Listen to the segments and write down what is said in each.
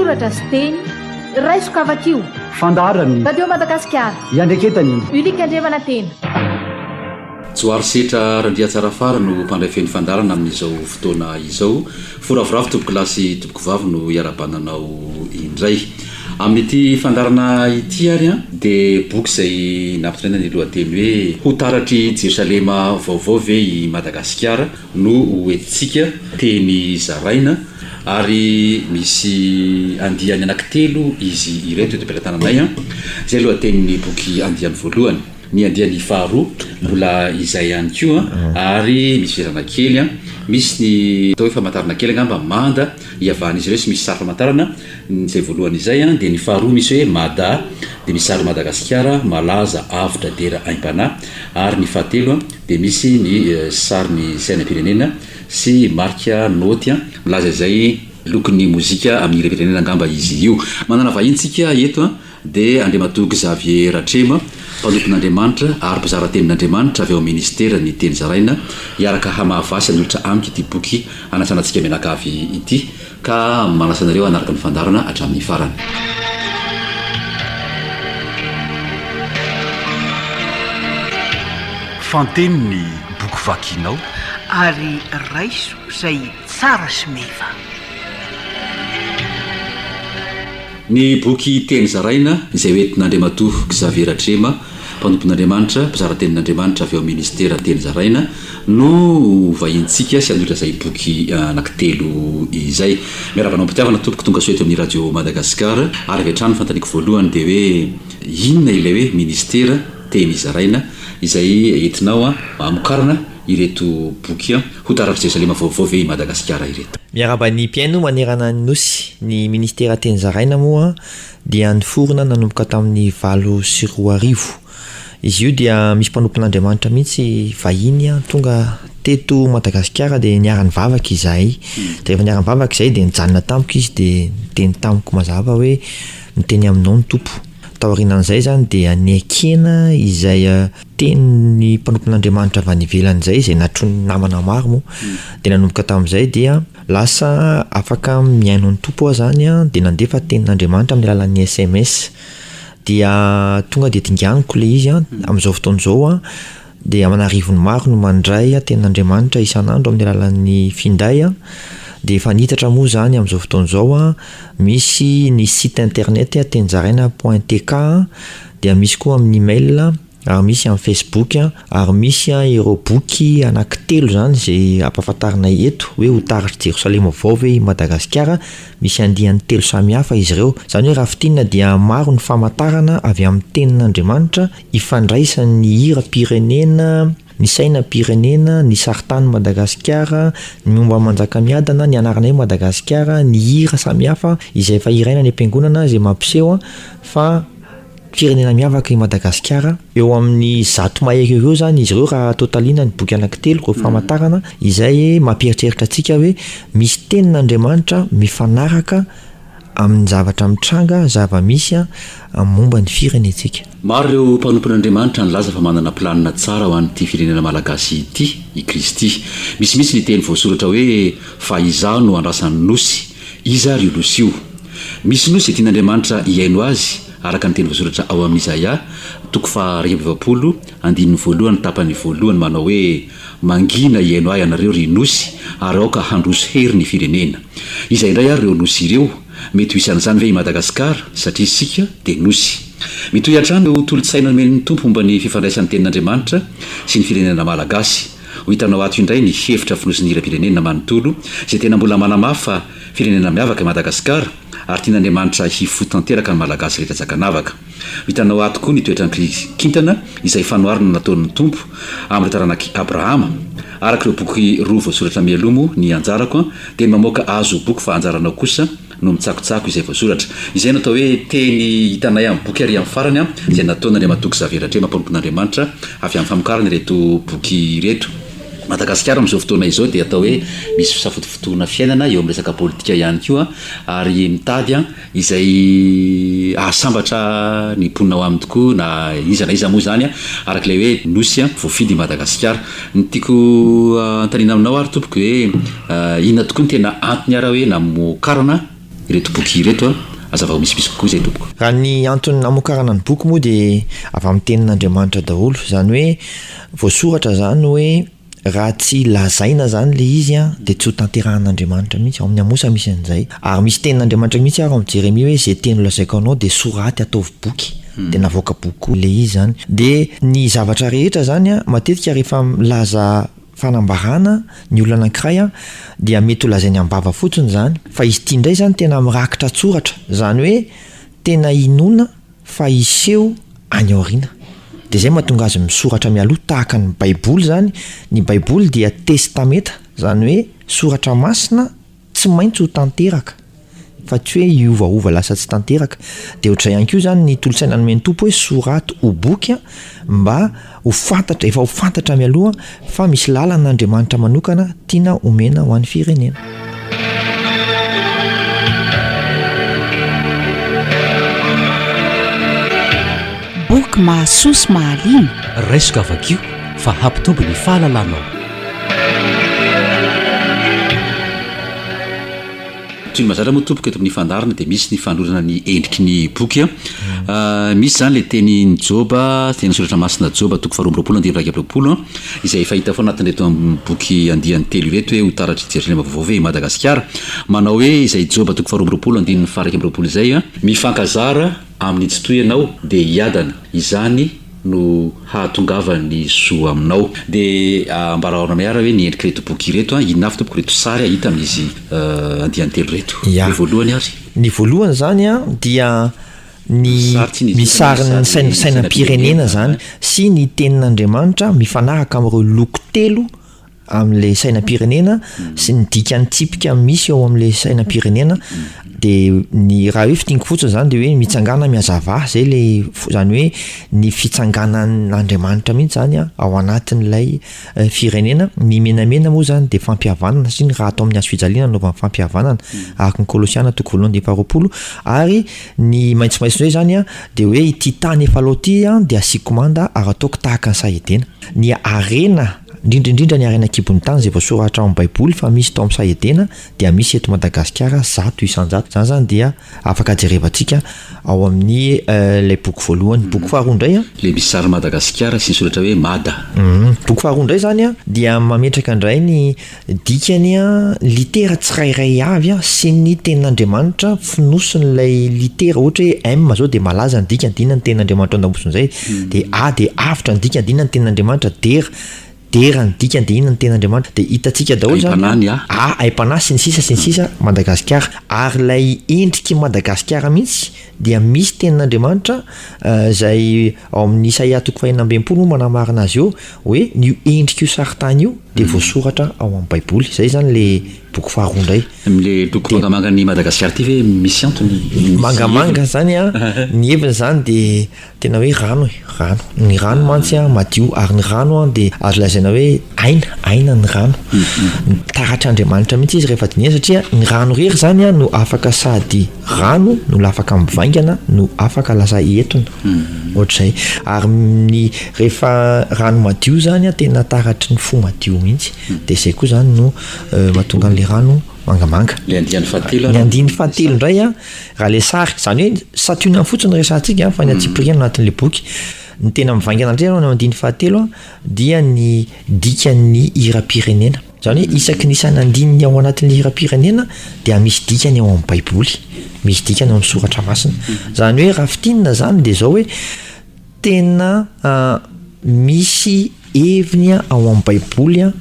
Soratra sy teny, raiso ka vakio. Fandaharan'ny. Radio Madagasikara. Iandraiketan'i. Ulick Andriamanantena. Johary Setra Randriatsarafara no mpandray feno fandaharana amin'izao fotoana izao. Foravoravo tompokolahy sy tompokovavy no iarahabana anao indray. Amin'ity fandaharana ity ary dia boky izay nampitondraina ny lohateny hoe Ho taratr'i Jerosalema vaovao ve i Madagasikara? no ho entintsika teny zaraina ary misy andiany anankitelo izy ireto eto am-pelatananay an! Izay lohatenin'ny boky andiany voalohany. Ny andiany faharoa mbola izay ihany koa ary misy fizarana kely an! Misy ny atao hoe famantarana kely angamba manda iavahan'izy ireo sy misy sary famantarana izay voalohany izay an! Dia ny faharoa misy hoe Mada dia misy sary Madagasikara malaza avotra dera aim-panahy ary ny fahatelo an! Dia misy ny sarin'ny sainam-pirenena sy marika naoty milaza izay lokon'ny mozika amin'ny hiram-pirenena angamba izy io. Manana vahiny tsika eto dia Andriamatoa Xavier Ratrema, mpanompon'Andriamanitra ary mpizara tenin'Andriamanitra avy ao amin'ny Ministera ny Teny Zaraina, hiaraka hamahavasy sy hanolotra amiko ity boky hanasana antsika mianakavy ity. Ka manasa anareo hanaraka ny fandaharana hatramin'ny farany. Fanteno ny boky vakinao. Ary raiso izay tsara sy meva. Ny boky Teny Zaraina izay hoentin'Andriamatoa Xavier Ratrema, mpanompon'Andriamanitra, mpizara tenin'Andriamanitra avy ao amin'ny Ministera Teny Zaraina, no ho vahinintsika sy hanolotra izay boky anankitelo izay. Miarahaba anao am-pitiavana tompoko tonga soa eto amin'ny Radio Madagascar. Ary avy hatrany ny fanontaniako voalohany dia hoe inona ilay hoe Ministera Teny Zaraina izay entinao hamokarana ireto boky Ho taratr'i Jerosalema vaovao ve i Madagasikara ireto? Miarahaba ny mpihaino manerana ny Nosy. Ny Ministera Teny Zaraina moa dia niforona nanomboka tamin'ny 2008. Izy io dia misy mpanompon'Andriamanitra mihitsy vahiny tonga teto Madagasikara dia niara-nivavaka izahay. Dia rehefa niara-nivavaka izahay dia nijanona tamiko izy dia niteny tamiko mazava hoe miteny aminao ny Tompo. Taorianan'izay izany dia nekena izay tenin'ny mpanompon'Andriamanitra avy any ivelany izay, izay natronin'ny namana maro moa. Dia nanomboka tamin'izay dia lasa afaka mihaino ny Tompo aho izany an, dia nandefa tenin'Andriamanitra amin'ny alalan'ny sms. Dia tonga dia dinganiko ilay izy an, amin'izao fotoana izao an, dia aman'arivony maro no mandray tenin'Andriamanitra isan'andro amin'ny alalan'ny finday an, dia efa nitatra moa izany amin'izao fotoana izao an, misy ny site internet tenizaraina point tk an, dia misy koa amin'ny email ary misy amin'ny Facebook ary misy ireo boky anankitelo izany izay ampahafantarinay eto hoe ho taritr'i Jerosalema vaovao ve i Madagasikara, misy andiany telo samihafa izy ireo. Izany hoe raha fintinina dia maro ny famantarana avy amin'ny tenin'Andriamanitra ifandraisan'ny hiram-pirenena, ny sainam-pirenena, ny saritanin'i Madagasikara, ny momba an'i Manjakamiadana, ny anarana hoe Madagasikara, ny hira samihafa izay efa hiraina any am-piangonana izay mampiseho fa Firenena miavaka i Madagasikara. Eo amin'ny 100 mahery eo ho eo izany izy ireo raha totaliana ny boky anankitelo, ireo famantarana izay mampieritreritra antsika hoe misy tenin'Andriamanitra mifanaraka amin'ny zavatra mitranga, zava-misy momba ny firenentsika. Maro ireo mpanompon'Andriamanitra nilaza fa manana planina tsara ho an'ity firenena malagasy ity i Kristy. Misy mihitsy ny teny voasoratra hoe fa izaho no andrasan'ny nosy. Iza ary io nosy io? Misy nosy izay tian'Andriamanitra hihaino azy, araka ny teny voasoratra ao amin'ny Izaia, toko faha 41, andininy voalohany tapany voalohany manao hoe, Mangina hihaino ahy ianareo ry nosy, ary aoka handroso hery ny firenena. Iza indray ary ireo nosy ireo? Mety ho isan'izany ve i Madagasikara, satria isika dia nosy? Mitohy hatrany ireo tolo-tsaina nomen'ny Tompo momba ny fifandraisan'ny Tenin'Andriamanitra sy ny firenena malagasy. Ho hitanao ato indray ny hevitra fonosin'ny hiram-pirenena manontolo, izay tena mbola manamafy fa Firenena miavaka i Madagasikara ary tian'Andriamanitra hifoha tanteraka ny Malagasy rehetra tsy ankanavaka. Ho hitanao ato koa ny toetran'ny kintana izay fanoharana nataon'ny Tompo amin'ireo taranak'i Abrahama. Araka ireo boky roa voasoratra mialoha moa ny anjarako dia ny mamoaka azy ho boky fa anjaranao kosa no mitsakotsako izay voasoratra. Izay no atao hoe teny hitanay amin'ny boky ary amin'ny farany izay nataon'Andriamatoa Xavier Ratrema mpanompon'Andriamanitra avy amin'ny famokarana ireto boky ireto. Madagasikara amin'izao fotoana izao dia atao hoe misy fisafotofotoana fiainana eo amin'ny resaka politika ihany koa ary mitady izay hahasambatra ny mponina ao aminy tokoa na iza na iza moa izany araka ilay hoe nosy voafidy i Madagasikara. Ny tiako hanontaniana aminao ary tompoko hoe inona tokoa no tena antony ara hoe namokarana? ireto boky ireto a? Azavao misimisy kokoa izay tompoko. Raha ny antony namokarana ny boky moa dia avy amin'ny tenin'Andriamanitra daholo, izany hoe voasoratra izany hoe raha tsy lazaina izany ilay izy an dia tsy ho tanterahan'Andriamanitra mihitsy, ao amin'ny Amosa misy an'izay, ary misy tenin'Andriamanitra mihitsy ary ao amin'ny Jeremia hoe izay teny lazaiko anao dia soraty ataovy boky, dia navoaka boky koa ilay izy izany. Dia ny zavatra rehetra izany an matetika rehefa milaza fanambarana ny olona anankiray an, dia mety ho lazainy am-bava fotsiny izany, fa izy ity indray izany tena mirakitra an-tsoratra, izany hoe tena inoana fa hiseho any aoriana. Dia izay mahatonga azy misoratra mialoha, tahaka ny baiboly izany, ny baiboly dia testamenta, izany hoe soratra masina tsy maintsy ho tanteraka fa tsy hoe hiovaova lasa tsy tanteraka. Dia ohatr'izay ihany koa izany ny tolo-tsaina nomen'ny Tompo hoe soraty ho boky mba ho fantatra, efa ho fantatra mialoha fa misy lalana Andriamanitra manokana tiana homena ho an'ny firenena. Boky mahasoa sy mahaliana. Raiso ka vakio fa hampitombo ny fahalalanao. Toy ny mahazatra moa tompoko eto amin'ny fandaharana dia misy ny fanolorana ny endriky ny boky a. Misy izany ilay tenin'i Joba, teny soratra masina Joba toko faharoa amby roapolo andininy 21 izay efa hita foana anatin'ireto boky andiany telo ireto hoe ho taratr'i Jerosalema vaovao ve i Madagasikara. Manao hoe izay Joba toko faharoa amby roapolo andininy faha 21 izay a. Mifankazara amin'ny Tsitoha ianao dia hiadana. Izany no hahatongavan'ny zo aminao. Dia ambarao anay ary hoe ny endrik'ireto boky ireto an, inona avy tompoko ireto sary hita amin'izy andiany telo ireto? Ya. Ny voalohany ary. Ny voalohany izany an dia ny ny sarin'ny sainam-pirenena izany sy ny tenin'Andriamanitra mifanaraka amin'ireo loko telo amin'ilay sainam-pirenena sy ny dikan'ny tsipika misy ao amin'ilay sainam-pirenena de ny raha hoe fintiniko fotsiny zany de hoe mitsangàna mihazava zay le zany hoe ny fitsanganan'Andriamanitra mihitsy zany a ao anatin'ilay firenena, ny menamena moa zany de fampihavanana satria ny raha atao amin'ny hazo fijaliana anaovana fampihavanana araka ny Kolosiana toko voalohany andininy faharoapolo ary ny maitsomaitso indray zany a de hoe ity tany efa lao ity a de asiako manda ary ataoko tahaka ny saha Edena, ny harena Indrindra indrindra ny harena an-kibon'ny tany izay voasoratra ao amin'ny baiboly fa misy tao amin'ny saha Edena dia misy eto Madagasikara 100%. Izany izany dia afaka jerevantsika ao amin'ny ilay boky voalohany. Boky faharoa indray an. Ilay misy sarin'i Madagasikara sy ny soratra hoe Mada. Boky faharoa indray izany an dia mametraka indray ny dikany an, litera tsirairay avy an sy ny tenin'Andriamanitra fonosin'ilay litera, ohatra hoe M zao dia malaza ny dikany, dia inona ny tenin'Andriamanitra ao an-damosin'izay, dia A dia avotra ny dikany, dia inona ny tenin'Andriamanitra, dera, dera ny dikany, dia inona ny tenin'Andriamanitra, dia hitantsika daholo izany Aim-panahy ny A. A, aim-panahy sy ny sisa sy ny sisa, Madagasikara, ary ilay endrik'i Madagasikara mihitsy dia misy tenin'Andriamanitra izay ao amin'ny Isaia toko fahenina amby 60 moa manamarina azy eo hoe io endrika io sarintany io dia voasoratra ao amin'ny Baiboly. Izay izany ilay boky faharoa indray. Ilay loko mangamangan'i Madagasikara ity ve misy antony? Misy Mangamanga heviny? izany an, ny heviny izany dia tena hoe rano e, rano. Ny rano mantsy an madio ary ny rano an dia azo lazaina hoe aina, aina ny rano. Taratr'Andriamanitra mihitsy izy rehefa dinihina satria ny rano irery izany an no afaka sady Rano no lafaka mivaingana no afaka lasa etona ohatr'izay ary ny rehefa rano madio zany a tena taratry ny fo madio mihitsy de zay koa zany no mahatonga an'le rano mangamanga. Le andiany fahatelo Ny andiany fahatelo indray a raha le sary zany hoe santionany fotsiny no resahantsika fa ny antsipiriany anatin'le boky, ny tena mivaingana indray aloha ny andiany fahatelo a dia ny dikan'ny hiram-pirenena. Izany hoe isaky ny isan'andininy ao anatin'ny hiram-pirenena dia misy dikany ao amin'ny Baiboly, misy dikany ao amin'ny Soratra Masina. Izany hoe raha fintinina izany dia izao hoe tena misy heviny ao amin'ny Baiboly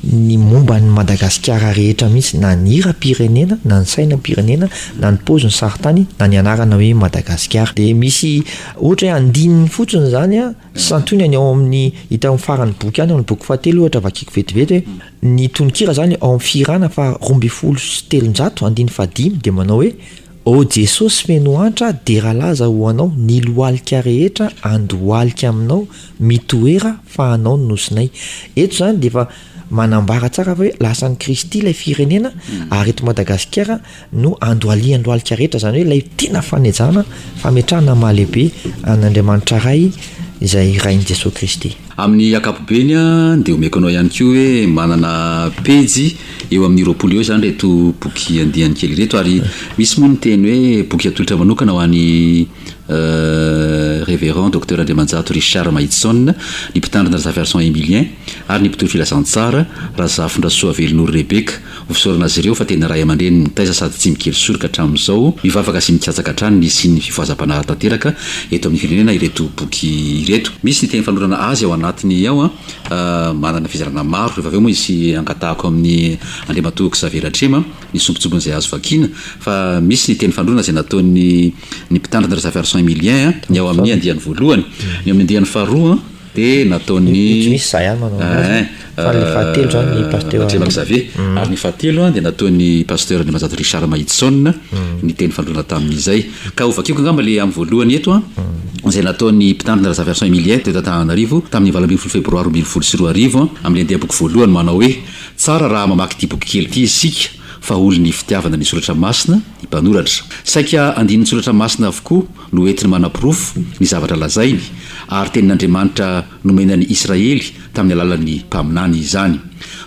ny momba an'i Madagasikara rehetra mihitsy, na ny hiram-pirenena, na ny sainam-pirenena, na ny paozin'ny sarintany, na ny anarana hoe Madagasikara. Dia misy ohatra hoe andininy fotsiny izany Santionany ao amin'ny hita ao amin'ny faran'ny boky ihany, ao amin'ny boky fahatelo ohatra vakiko vetivety hoe, ny tononkira izany ao amin'ny fihirana faha 312 andininy fahadimy dia manao hoe, Ô Jesosy feno antra dera laza ho Anao ny lohalika rehetra andohalika aminao mitoera fa Anao ny nosinay. Eto izany dia efa manambara tsara fa hoe lasan'i Kristy ilay firenena ary eto Madagasikara no andohalihan'ny lohalika rehetra, izany hoe ilay tena fanejana, fametrahana maha lehibe an'Andriamanitra Ray izay Rain'i Jesoa Kristy. Amin'ny ankapobeny dia omeko anao ihany koa hoe manana pejy eo amin'ny 20 eo izany ireto boky andiany kely ireto ary misy moa ny teny hoe boky atolotra manokana ho an'i Révérend Docteur Andriamanjato Richard Mahidson, ny Mpitandrina Razafiarison Emilien ary ny Mpitory Filazantsara Razafindrasoa Velonoro Rebecca. Ho fisaorana azy ireo fa tena ray aman-dreny mitaiza sady tsy mikely soroka hatramin'izao, mivavaka sy mikatsaka hatrany ny hisian'ny fifohazam-panahy tanteraka eto amin'ny firenena ireto boky ireto. Misy ny teny fanolorana azy ao anatiny ao, manana fizarana maro, rehefa avy eo moa hisy angatahako amin'ny Andriamatoa Xavier Ratrema ny sombintsombiny izay azo vakiana, fa misy ny teny fanolorana izay nataon'ny ny Mpitandrina Razafiarison Emilien, ny ao amin'ny andiany voalohany, ny ao amin'ny andiany faharoa. Dia nataon'ny Io tsy misy za ihany manao anazy Ein, fa le fahatelo zany ny pasteur Ratrema Xavier. Ary ny fahatelo dia nataon'ny pasteur Andriamanjato Richard Mahidson ny teny fanolorana tamin'izay. Ka hovakiko angamba le amin'ny voalohany eto an, izay nataon'ny mpitandrina Razafiarison Emilien teto Antananarivo tamin'ny 18 febroary 2012 amin'ny andiam-boky voalohany manao hoe, Tsara raha mamaky ity boky kely ity isika fa olon'ny fitiavana ny soratra masina ny mpanoratra. Saika andinin-tsoratra masina avokoa no entiny manaporofo ny zavatra lazainy, ary tenin'Andriamanitra nomena ny Israely tamin'ny alalan'ny mpaminany izany.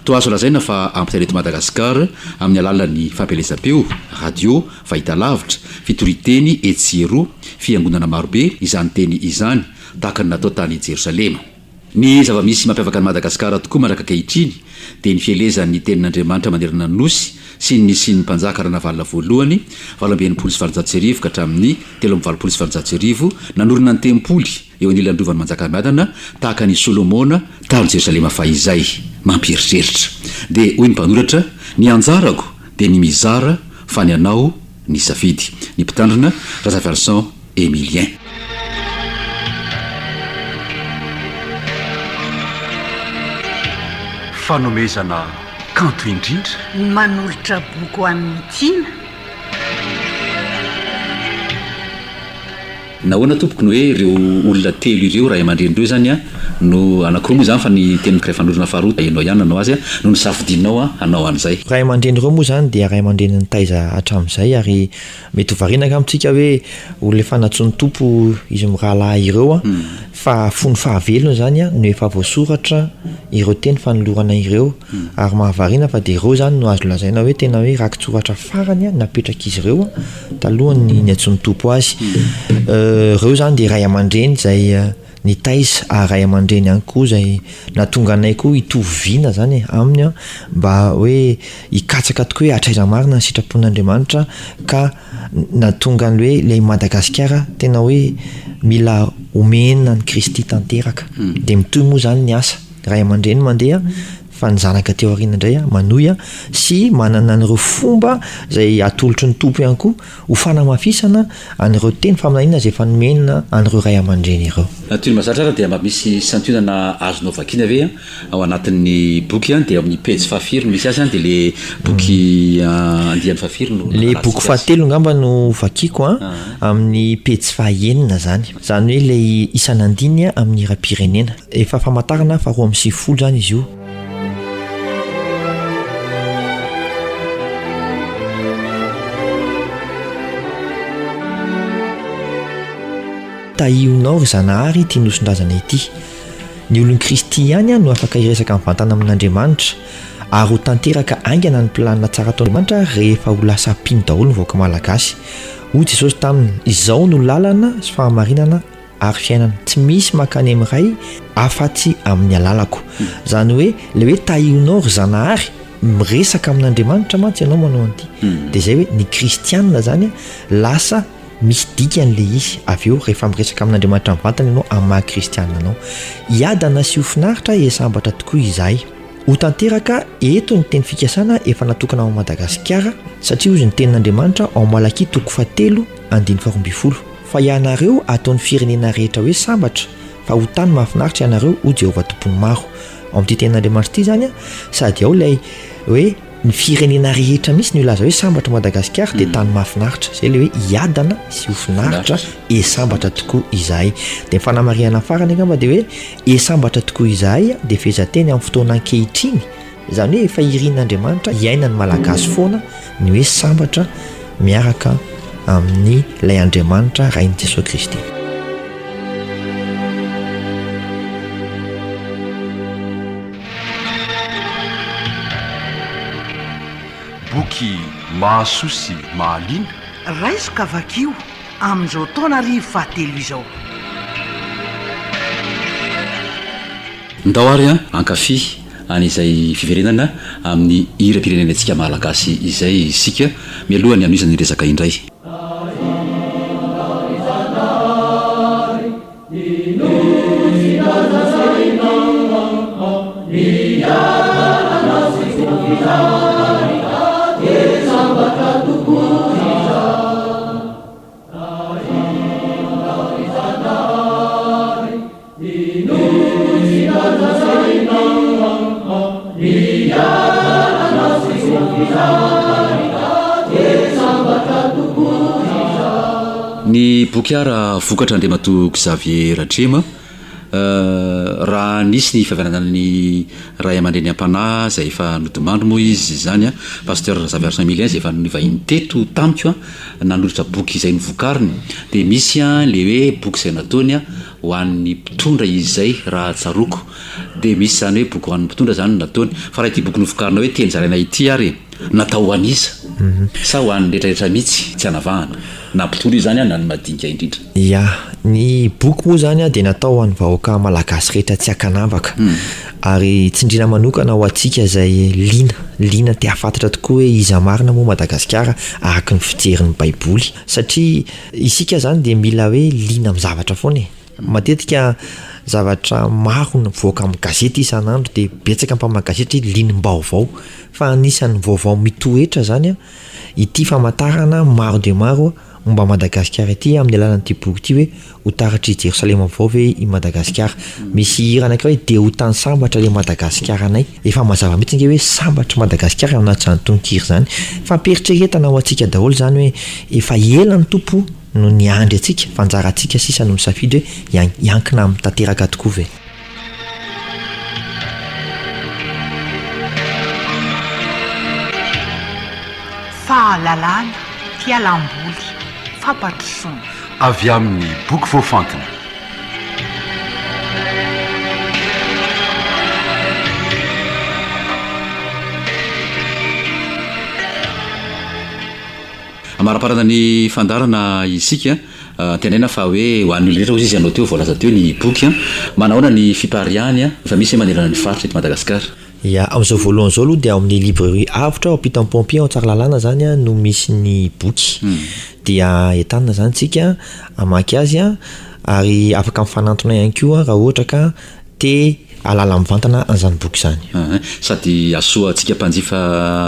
Toa azo lazaina fa ampitaina eto Madagasikara amin'ny alalan'ny fampielezam-peo, radio, fahitalavitra, fitorian-teny etsy sy eroa, fiangonana marobe izany teny izany, tahaka ny natao tany Jerosalema. Ny zava-misy mampiavaka an'i Madagasikara tokoa mandrak'ankehitriny dia ny fielezan'ny tenin'Andriamanitra manerana ny Nosy sy ny nisian'ny mpanjaka Ranavalona voalohany, 1868 ka hatramin'ny 1883, nanorina ny tempoly eo anilan'ny rovan'i Manjakamiadana tahaka an'i Solomona tany Jerosalema fahizay. Mampieritreritra. Dia hoy ny mpanoratra, Ny anjarako dia ny mizara fa ny anao ny safidy. Ny mpitandrina, Razafiarison Emilien. Fanomezana kanto indrindra. Ny manolotra boky ho an'ny tiana. Nahoana tompoko no hoe ireo olona telo ireo, ray aman-dreny ireo izany no, anankiroa moa izany fa ny tenin'ny ray fanorona faharoa ianao ihany nanao azy, no nosafidianao hanao an'izay? Ray aman-dreny ireo moa izany dia ray aman-dreny nitaiza hatramin'izay ary Mety ho variana angamba tsika hoe olona efa nantsoin'ny Tompo izy mirahalahy ireo an, fa fony fahavelony izany an no efa voasoratra ireo teny fanolorana ireo, ary mahavariana fa dia ireo izany no azo lazaina hoe tena hoe raki-tsoratra farany an napetrak'izy ireo an talohan'ny niantsoan'ny Tompo azy. Ireo izany dia ray aman-dreny izay nitaiza ary ray aman-dreny ihany koa izay nahatonga anay koa hitovy vina izany e aminy an, mba hoe hikatsaka tokoa hoe hatraiza marina ny sitrapon'Andriamanitra ka nahatonga an'ilay hoe ilay Madagasikara tena hoe mila omena an'i Kristy tanteraka. Dia mitohy moa izany ny asa, ray aman-dreny mandeha fa ny zanaka aty aoriana indray manohy sy manana an'ireo fomba izay atolotry ny Tompo ihany koa ho fanamafisana an'ireo teny faminaniana izay efa nomena an'ireo ray aman-dreny ireo. Toy ny mahazatra ary dia mba misy santionana azonao vakiana ve ao anatin'ny boky dia ao amin'ny pejy fahafiry no misy azy dia le boky andiany fahafiry no Le boky fahatelo angamba no vakiako an, amin'ny pejy fahaenina izany. Izany hoe ilay isan'andininy amin'ny hiram-pirenena. Efa famantarana faharoa 92 izany izy io. Tahionao ry Zanahary ity nosin-drazana ity. Ny olon'i Kristy ihany no afaka hiresaka mivantana amin'Andriamanitra, ary ho tanteraka haingana ny planina tsara ataon'Andriamanitra rehefa ho lasa mpino daholo ny vahoaka malagasy. Hoy Jesosy taminy, Izao no lalana sy fahamarinana ary fiainana. Tsy misy mankany amin'ny Ray afa-tsy amin'ny alalako. Izany hoe ilay hoe tahionao ry Zanahary, miresaka amin'Andriamanitra mantsy ianao manao an'ity. Dia izay hoe ny kristianina izany lasa misy dikany ilay izy avy eo rehefa miresaka amin'Andriamanitra mivantana ianao amin'ny maha kristianina anao. Hiadana sy ho finaritra e sambatra tokoa izahay. Ho tanteraka eto ny teny fikasana efa natokana ao Madagasikara satria hozy ny tenin'Andriamanitra ao Malakia toko fahatelo andininy faharoambinifolo, Fa ianareo ataon'ny firenena rehetra hoe sambatra, fa ho tany mahafinaritra ianareo, hoy Jehovah Tompon'ny maro. Ao amin'ity tenin'Andriamanitra ity izany, sady ao ilay hoe ny firenena rehetra mihitsy no hilaza hoe sambatra Madagasikara dia tany mahafinaritra. Izay ilay hoe hiadana sy ho finaritra e sambatra tokoa izahay. Dia ny fanamarihana farany angamba dia hoe e sambatra tokoa izahay dia fehezanteny amin'ny fotoana ankehitriny Izany hoe efa irin'Andriamanitra hiainan'ny Malagasy foana ny hoe sambatra miaraka amin'ilay Andriamanitra Rain'i Jesoa Kristy. Boky mahasoa sy mahaliana. Raiso ka vakio amin'izao taona 1003 izao. Ndao ary hankafy an'izay fiverenana amin'ny hiram-pirenenantsika malagasy izay isika, mialohan'ny hanohizana ny resaka indray. Ny boky ara vokatra Andriamatoa Xavier Ratrema raha nisy ny fihavanana ny ray aman-dreny am-panahy izay efa nodimandry moa izy izany Pasteur Razafiarison Emilien izay efa nivahiny teto tamiko nanolotra boky izay novokariny dia misy le hoe boky izay nataony ho an'ny mpitondra izy izay raha tsaroako dia misy izany hoe boky ho an'ny mpitondra izany no nataony fa raha ity boky novokarina hoe teny zaraina ity ary e natao ho an'iza sa ho an'ny rehetrarehetra mihitsy tsy anavahana na mpitondra io izany na ny madinika indrindra. Ya, ny boky moa izany dia natao ho an'ny vahoaka malagasy rehetra tsy ankanavaka ary tsindriana manokana ho antsika izay liana, liana te hahafantatra tokoa hoe iza marina moa Madagasikara araka ny fijerin'ny baiboly satria Isika izany dia mila hoe liana amin'ny zavatra foana e. Matetika zavatra maro no mivoaka amin'ny gazety isan'andro dia betsaka ny mpamaky gazety satria linim-baovao. Fa anisan'ny vaovao mitoetra izany an, ity famantarana maro dia maro momba an'i Madagasikara ity amin'ny alalan'ity boky ity hoe Ho taratr'i Jerosalema vaovao ve i Madagasikara? Misy hira anankiray hoe Dia ho tany sambatra ilay Madagasikaranay. Efa mazava mihitsy ange hoe sambatry Madagasikara ao anatin'izany tononkira izany. Fampieritreretana ho antsika daholo izany hoe efa ela ny Tompo no niandry antsika fa anjarantsika sisa no misafidy hoe hiankina aminy tanteraka tokoa ve. Fahalalana, fialam-boly, fampandrosoana. Avy amin'ny boky voafantina. Amaraparana ny fandaharana isika, antenaina fa hoe ho an'ny olona rehetra hozy izy ianao teo voalaza teo ny boky an. Manahoana ny fipariahany efa misy manerana ny faritra eto Madagasikara? Ya, amin'izao voalohany izao aloha dia ao amin'ny librairie Avotra ao ampitan'ny pompier ao Tsaralalàna izany no misy ny boky. Dia entanina izany tsika hamaky azy ary afaka mifanantona ihany koa raha ohatra ka te hahalala mivantana an'izany boky izany. Sady hahasoa antsika mpanjifa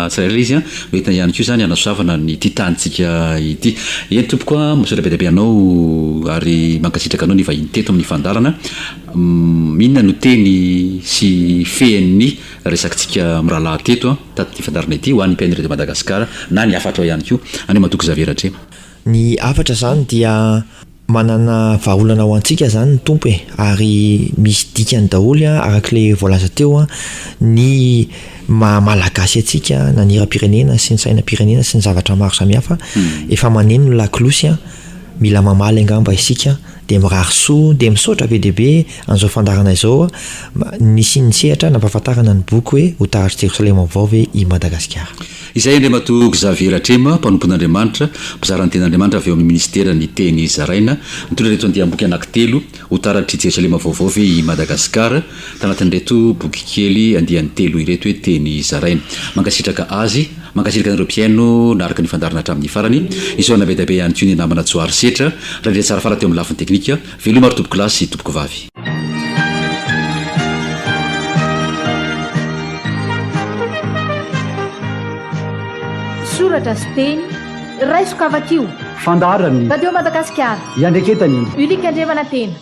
tsirairay ilay izy no entina ihany koa izany hanasoavana ny ity tanintsika ity. Eny tompoko a, misaotra be dia be anao ary mankasitraka anao nivahiny teto amin'ny fandaharana. Inona no teny sy fehin'ny resakitsika mirahalahy teto tato ity fandaharana ity ho an'ny mpihaino Radio Madagascar na ny hafatrao ihany koa Andriamatoa Xavier Ratrema? Ny hafatra izany dia manana vahaolana ho antsika izany ny Tompo e, ary misy dikany daholo araka ilay voalaza teo ny maha Malagasy antsika na ny hiram-pirenena sy ny sainam-pirenena sy ny zavatra maro samihafa, efa maneno ny lakolosy, mila mamaly angamba isika. Dia mirary soa, dia misaotra be dia be an'izao fandaharana izao nisian'ny sehatra nampahafantarana ny boky hoe Ho taratr'i Jerosalema vaovao ve i Madagasikara. Izay Andriamatoa Xavier Ratrema, mpanompon'Andriamanitra, mpizara ny Tenin'Andriamanitra avy ao amin'ny Minisiteran'ny Teny Zaraina, nitondra ireto andiam-boky anankitelo, Ho taratr'i Jerosalema vaovao ve i Madagasikara, tanatin'ireto bokikely andiany telo ireto hoe Teny Zaraina. Mankasitraka azy. Mankasitraka anareo mpihaino naharaka ny fandaharana hatramin'ny farany. Isaorana be dia be ihany koa ny namana Johary Setra, Randriantsarafara teo amin'ny lafiny teknika. Veloma ry tompokolahy sy tompokovavy. Soratra sy teny, raiso ka vakio. Fandaharan'ny. Radio Madagasikara. Iandraiketan'i. Ulick Andriamanantena.